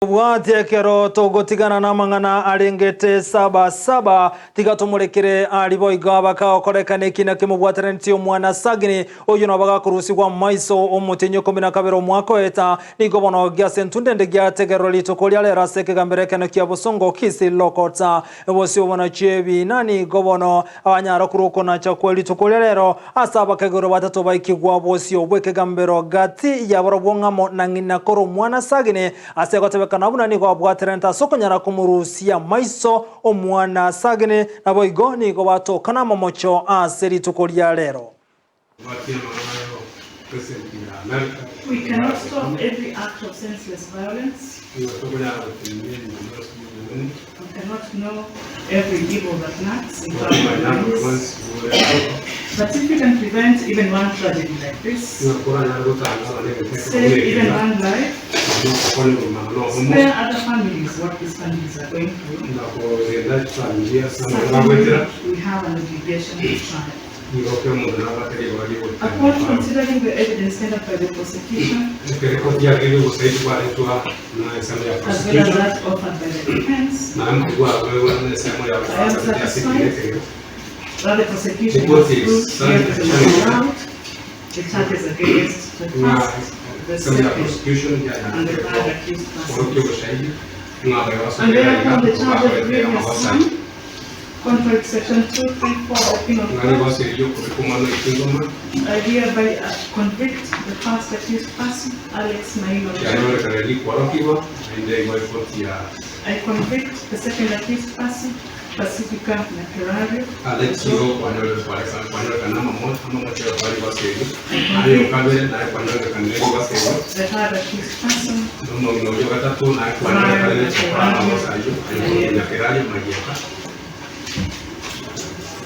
Tobwati ekero togotigana namang'ana arengete saba saba, tiga tomorekere aria boigo abakagokorekana ekina kimobwatanetie omwana Sagini, oyio nabo agakorusigwa amaiso omotienyi okomi na kabere omwaka oeta, nigo bono giase entunde ende giategererwa rituko ria rero ase ekegambero ekene kia bosongo Kisii Law Courts. Bosio bono chi'ebiina nigo bono abanyara korwa okonacha kwe rituko ria rero ase abakegoro batato baikigwa bosio bw'ekegambero gati yabarobwo ng'amo na ng'ina korwa omwana Sagini, Ase gotebekana buna nigo abwaterente ase okonyara komorusia amaiso omwana Sagini, naboigo nigo batoka namamocho ase rituko ria rero. We cannot stop every act of senseless violence. We cannot know every evil that lurks in public minds. But if we can prevent even one tragedy like this, save even one life, spare other families what these families are going through, certainly we have an obligation to try. Upon considering the evidence tendered by the prosecution, as well as that offered by the defense, I am satisfied that the prosecution has proved beyond reasonable doubt the charges against the first, the second, and the third accused persons. And therefore the charge of grievous harm contrary to section 234 of Penal Code, I hereby convict the first accused person, Alex Maina I convict the second accused person, Pacifica Nyakerario. The third accused person, Brian Nyakerario.